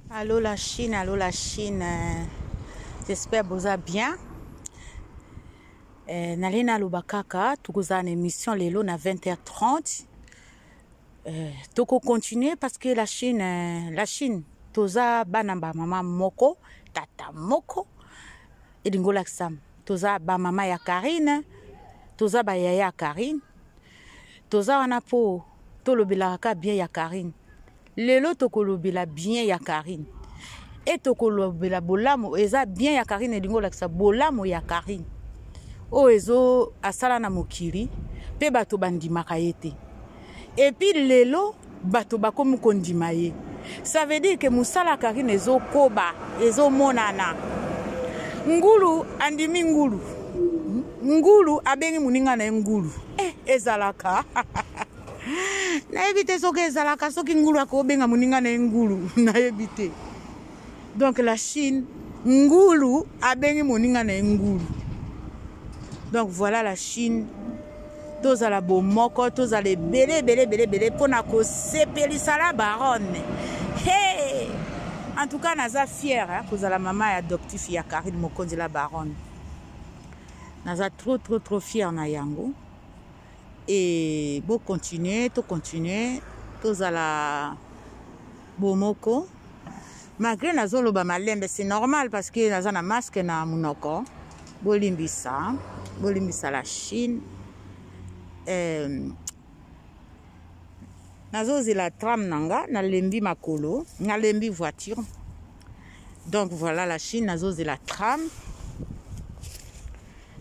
Allô la Chine, allô la Chine. J'espère boza bien. Eh, nali naloba kaka tokozala na émission lelo na 20h30 eh, tokocontinue parce que la Chine, eh, la Chine toza bana ba mama moko tata moko elingi olakisa toza bamama ya Karine, toza bayaya ya Karine, toza wana mpo tolobelaka kaka bien ya Karine. Lelo tokolobela bien ya Karine e tokolobela bolamu eza bien ya Karine, elingi olakisa bolamu ya Karine oyo ezo asala na mokili mpe bato bandimaka ye te. Epuis lelo bato bakomi kondima ye, ça veut dire que mosala Karine ezokoba, ezomonana. Ngulu andimi ngulu, ngulu abengi moninga na ye ngulu. Eh, ezalaka nayebi te soki ezalaka, soki ngulu akobenga moninga na ye ngulu nayebi te. Donc la Chine, ngulu abengi moninga na ye ngulu. Donc voilà la Chine, tozala bomoko, tozala ebele ebele ebele ebele mpona kosepelisa la baronne. Hey! En tout cas naza fière hein, kozala mama ya adoptif ya Karine Mokonzi la baronne. Naza trop trop trop fière na yango. Et bo continuer, to continuer, tozala bomoko. Malgré nazoloba malembe, c'est normal parce que naza na masque na munoko. Bolimbisa, bolimbisa la Chine. Nazozela tram nanga, nalembi makolo, nalembi voiture. Donc voilà la Chine, nazozela tram.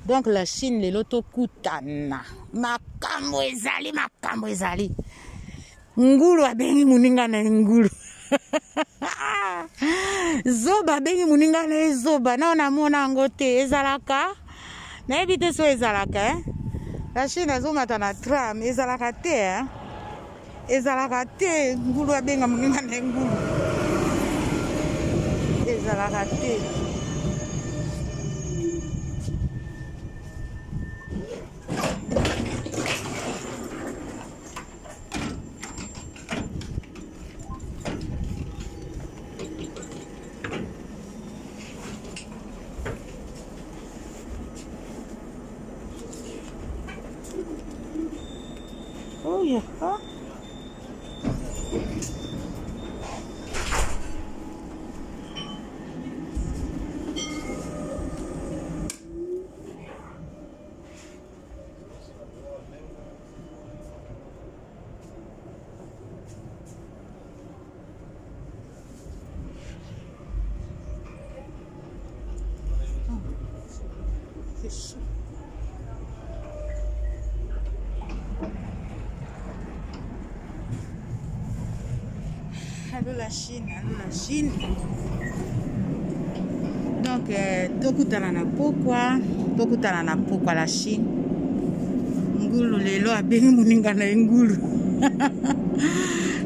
Donc la Chine lelo tokutana. Makambo ezali, makambo ezali. Ngulu abengi moninga na ye ngulu. Zoba abengi moninga na ye zoba. Nao namona yango te, ezalaka. Nayebi te so ezalaka, hein? La Chine azomata na tram, ezalaka te, hein? Ezalaka te, ngulu abenga moninga na ye ngulu. Ezalaka te. Oh, yeah. Huh? Allô la Chine, allô la Chine. Donc tokutana na pokwa, tokutana na pokwa la Chine. Ngulu lelo abengi moninga na ye ngulu.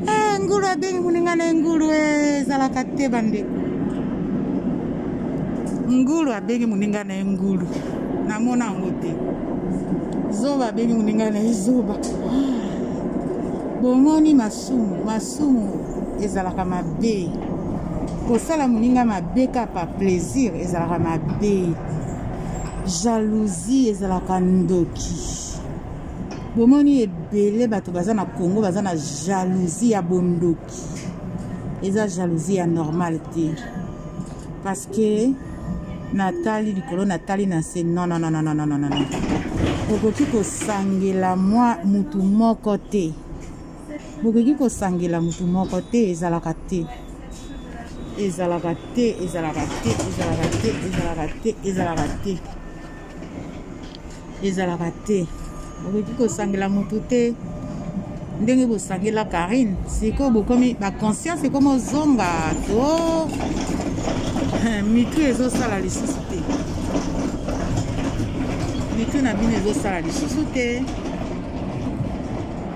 Eh, ngulu abengi moninga na ye ngulu, ezalaka te bandeko. Ngulu abengi moninga na ye ngulu. Namona yango te. Zoba abengi moninga na ye zoba. Bomoni masumu, masumu ezalaka mabe. Kosala moninga mabe kaka par plaisir ezalaka mabe. Jalousie ezalaka ndoki. Bomoni ebele bato baza na Congo baza na jalousie ya bondoki. Eza jalousie ya normal te. Parce que natali likolo, natali na se, non, non, non, non, non, non, non, non. Okoki kosangela mwa mutu moko te. Bokoki kosangela mutu moko te, ezalaka te. Ezalaka te, ezalaka te, ezalaka te, ezalaka te, ezalaka te. Ezalaka te. Bokoki kosangela mutu te. Ndenge bosangela Karine, sikoyo bokomi ba conscience ekomi ozonga to mitu ezosala lisusu te. Mitu na bino ezosala lisusu te.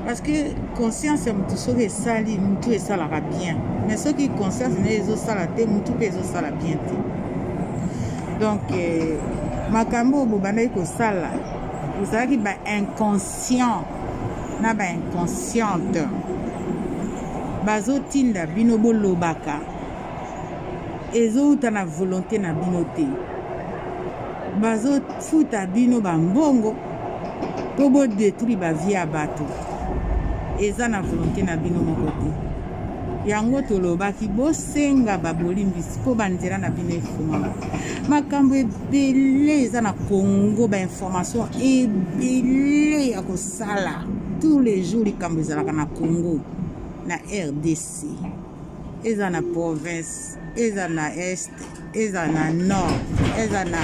Parce que conscience ya mutu soki esali, mutu esalaka bien. Mais soki conscience na ye ezosala te, mutu pe ezosala bien te. Donc makambo oyo bobandaki kosala, bozalaki ba inconscient na ba inconsciente. Bazotinda bino bolobaka. Ezouta na volonté na bino te. Bazofuta bino bambongo mpo bodetruire bavie ya bato. Eza na volonté na bino moko te. Yango tolobaki bosenga babolimbisi mpo banzela na bino efungwama. Makambo ebele eza na Congo, bainformation ebele ya kosala tous les jours. Likambo ezalaka na Congo, na RDC, eza na province, eza na est, eza na nord, eza na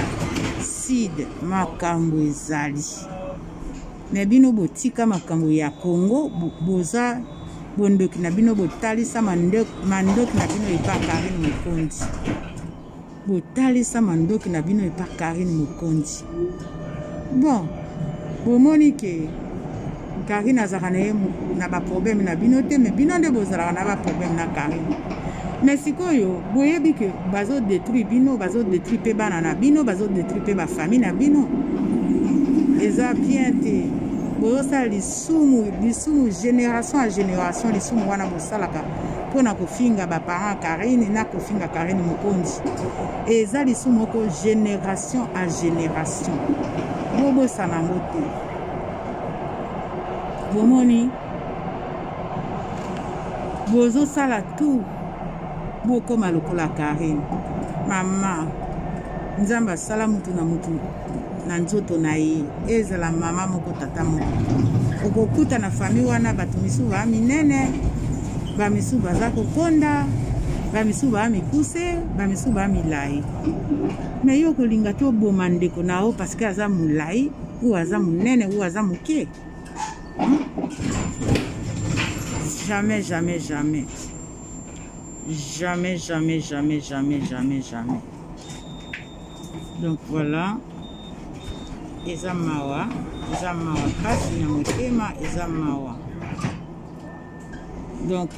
sud, makambo ezali. Me bino botika makambo ya Congo, boza bondoki na bino, botalisa mandoki na bino epa Karine Mokonzi, botalisa mandoki na bino epa Karine Mokonzi. Bon, bomoni ke Karine azalaka na ye na baproblème na bino te, me bino nde bozalaka na baproblème na Karine. Me sikoyo boyebi ke bazodétruire bino, bazodétruire mpe bana na bino, bazodétruire mpe bafamille na bino. Eza bien te. Bozosala lisumu, lisumu génération ya génération. Lisumu wana bosalaka mpona kofinga baparent Karine na kofinga Karine Mokonzi, eza lisumu moko génération à génération. Bobosana yango te. Bomoni, bozosala tout bokóma lokola Karine. Mama, Nzambe asala mutu na mutu na nzoto na ye, ezala mama moko, tata moko. Okokuta na famille wana bato misusu baa minene, bamisusu baza kokonda, bamisusu baa mikuse, bamisusu baa milai. Me yo okolinga te oboma ndeko na yo parce que aza molai ou aza monene ou aza moke? Jamais, jamais, jamais, jamais, jamais, jamais, jamais, jamais, jamais. Donc voilà, eza mawa, eza mawa, mpasi na motema, eza mawa. Donc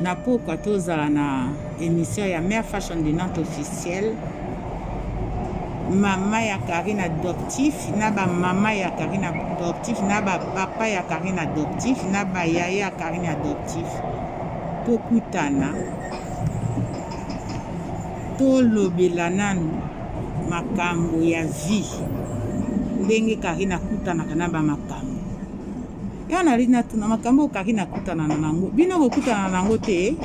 na pokwa tozala na émission ya Mère Fashion de Nantes officielle, mama ya Karine adoptif na bamama ya Karine adoptif na bapapa ya Karine adoptif na bayaya ya Karine adoptif. Tokutana, tolobela nanu makambo ya vie, ndenge Karine akutanaka na bamakambo ya nali natuna makambo oyo Karine akutana na nango. Bino bokutana na yango te.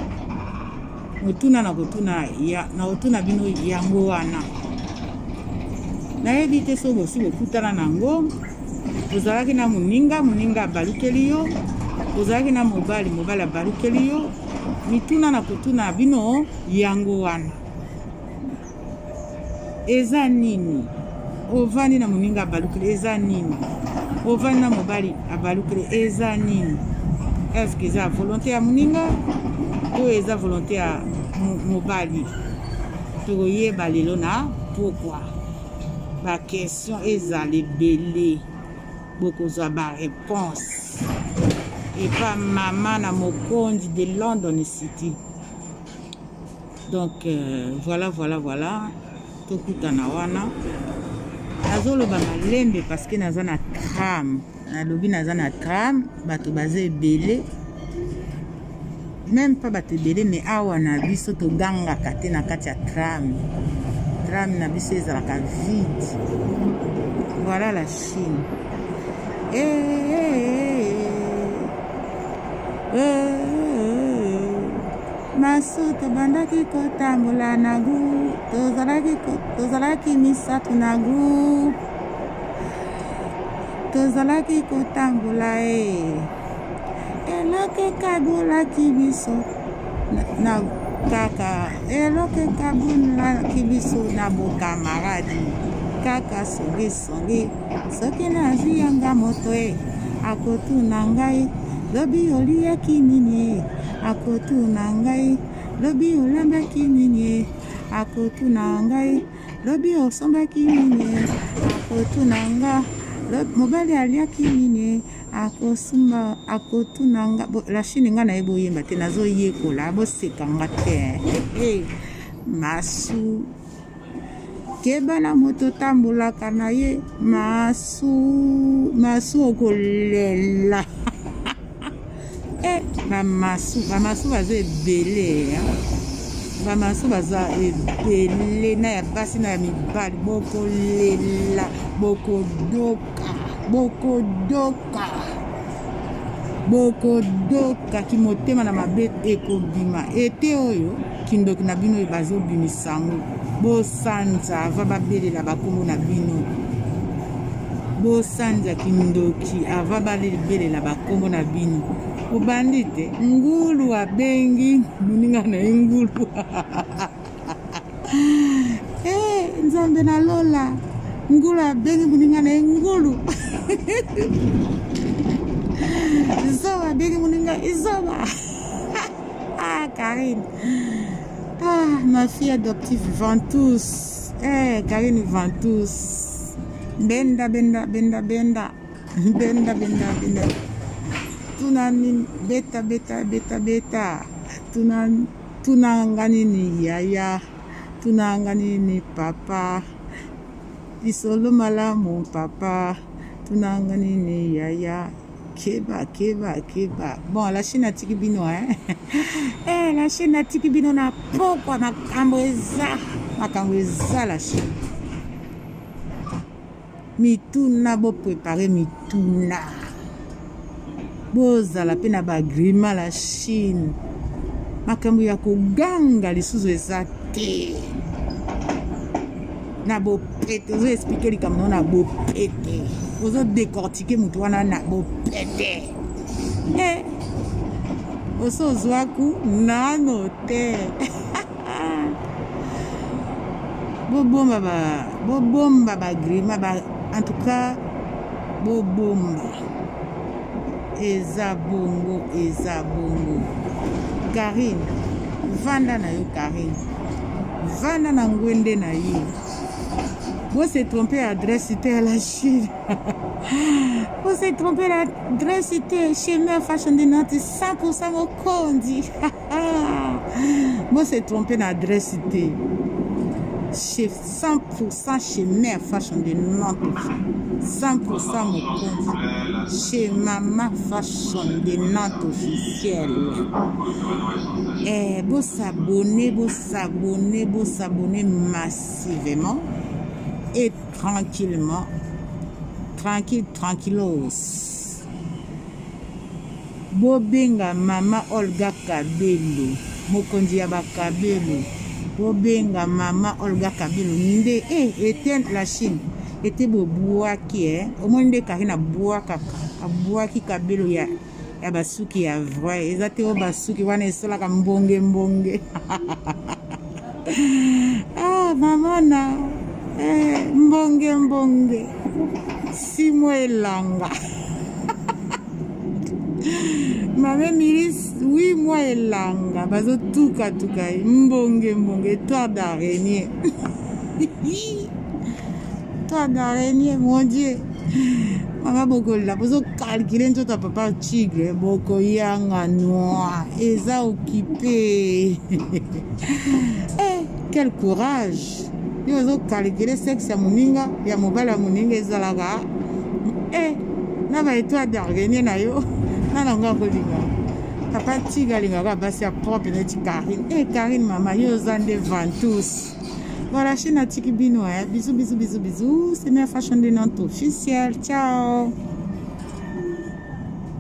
Motuna na kotuna ya na kotuna bino yango wana, nayebi te so bosi bokutana na yango. Ozalaki na moninga, moninga abalukeli yo. Ozalaki na mobali, mobali abalukeli yo. Mituna na kotuna bino yango wana eza nini? Ovandi na moninga, abalukeli, eza nini? Ovandi na mobali, abalukeli, eza nini? Est-ce eza volonté ya moninga to eza volonté ya mobali? Tokoyeba lelo na pourquoi. Baquestion ezala ebele, bokozwa baréponse epa mama na mokonzi de London City. Donc voilà, voilà, voilà, tokutana wana. Nazoloba malembe parce que naza na tram. Nalobi naza na tram, bato baza ebele, même pas bato ebele, mais awa na biso togangaka te na kati ya tram. Tram na biso ezalaka vide. Voilà la Chine. Eh, eh, eh, eh. Masu tobandaki kotambola na groupe, tozalaki misato na groupe, tozalaki kotambola e eloko ekabolaki biso na kaka eloko ekabolaki biso na bokamaradi kaka songisongi. Soki nazwi yanga moto e akotuna ngai: "Lobi oliaki nini?" E akotuna ngai: "Lobi olambaki nini?" E akotuna ngai: "Lobi osombaki nini?" E akotuna nga: "Mobali aliaki nini?" Akosumba, akotuna nga. La Chine, nga nayebi oyemba te, nazoyekola, boseka nga te. Hey, masu, keba na moto otambolaka na ye. Masu, masu, okolela. E bamasu, bamasu baza ebele. Bamaso baza ebele na ya basi na ya mibali, bokolela, bokodoka, bokodoka, bokodoka, kimotema na mabe ekobima. Ete oyo kindoki na bino bazobimisa yango, bosanza ava babelela bakombo na bino, bosanza kindoki ava babelela bakombo na bino. Obandi te, ngulu abengi moninga na ye ngulu. Hey, Nzambe na lola, ngulu abengi moninga na ye ngulu. Zoba abengi moninga izoba. Ah, Karine. Ah, ma fille adoptive Ventus. Eh, Karine Ventus. Benda, benda, benda, benda. Benda, benda, benda. Tuna nini? Beta, beta, beta, beta. Tuna, tuna nga nini yaya? Tuna nga nini papa? Lisolo malamu papa. Tuna nga nini yaya? Keba, keba, keba. Bon, la Chine atiki bino, hein? Eh, la Chine atiki bino na pokwa, makambo eza. Makambo eza la Chine. Mituna, bo préparer mituna. Bozala pe na ba agrément la Chine. Makambo ya koganga lisusu eza te. Na bopete, ozo expliquer likambo na bopete. Ozo décortiquer moto wana na bopete. Eh, oso ozwaku nano te. Bobomba ba, bobomba ba grima ba, en tout cas bobomba. Eza bongo, eza bongo. Karine, vanda na yo Karine. Vanda na ngwende na ye. Bo se tromper adresse te à la Chine. Bo se tromper l'adresse te chez Mère Fashion de Nantes 100% mokonzi. Bo se tromper na adresse te. Chez 100% chez Mère Fashion de Nantes. 100% mokonzi. Chez Mama Fashion de Nantes officiel. Eh, bo s'abonner, bo s'abonner, bo s'abonner massivement et tranquillement. Tranquille, tranquillos. Bobenga Mama Olga Kabelo, mokonzi ya bakabelo. Bobenga Mama Olga Kabelo nde eh, ete la Chine ete bobwaki eh. Omoni nde Karine abwakaka, abwaki Kabelo ya ya basuki ya vrai, eza te oyo basuki wana esalaka mbonge mbonge. Ah, mama na eh, mbonge mbonge simo elanga. Mama Emilie, oui, moi elanga bazotuka tuka mbonge mbonge toile d'araignée. Toile d'araignée, mon Dieu. Mama bokolela, bozo calculer nzoto ya papa tigre, bokoyanga noir, eza occupé. Eh, quel courage. Yo ozo calculer sexe ya moninga, ya mobali ya moninga ezalaka. Eh, na ba étoile d'araignée na yo, na nango akolinga. Papa tigre alingaka basi ya propre neti Karine. Eh, Karine mama, yo oza nde ventouse. Voilà, chaîne atiki bino, hein. Bisous, bisous, bisous, bisous. C'est Mère Fashion de Nantes officiel. Ciao.